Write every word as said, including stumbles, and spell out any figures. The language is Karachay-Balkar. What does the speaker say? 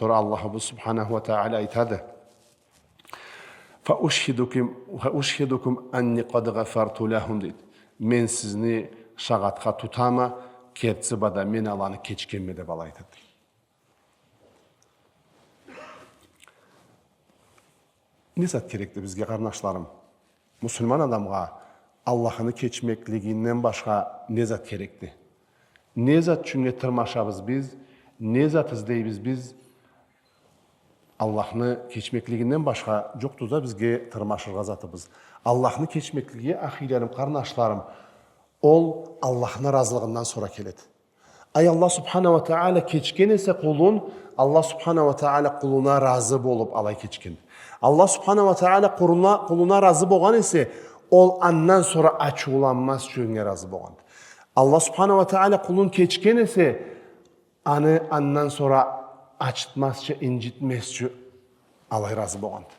Сора Аллахыбыз субханаху ва тагъала айтады: «Фа ушхидукум, фа ушхидукум анни къад гъафарту лахум», — дейди. «Мен сизни шагъатха тутама, кертиси бла да мен аланы кечгенме», — деп алай айтады. Не зат керекди бизге, къарнашларым? Муслиман адамгъа Аллахны кечмеклигинден башха не зат керекди? Не зат ючюннге тырмашабыз биз? Не зат излейбиз биз? Аллахны кечмеклигинден башха жокъду да бизге тырмашыргъа затыбыз. Аллахны кечмеклиги, ахийлерим, къарнашларым, ол Аллахны разылыгъындан сора келеди. Ай, Аллах субханаху ва тагъала кечген эсе къулун, Аллах субханаху ва тагъала къулуна разы болуп алай кечген. Аллах субханаху ва тагъала къулуна, къулуна разы болгъан эсе, ол андан сора ачыуланмаз ючюннге разы болгъанды. Аллах субханаху ва тагъала къулун кечген эсе, аны андан сора ачытмазча, инжитмез ючюн алай разы болгъанды.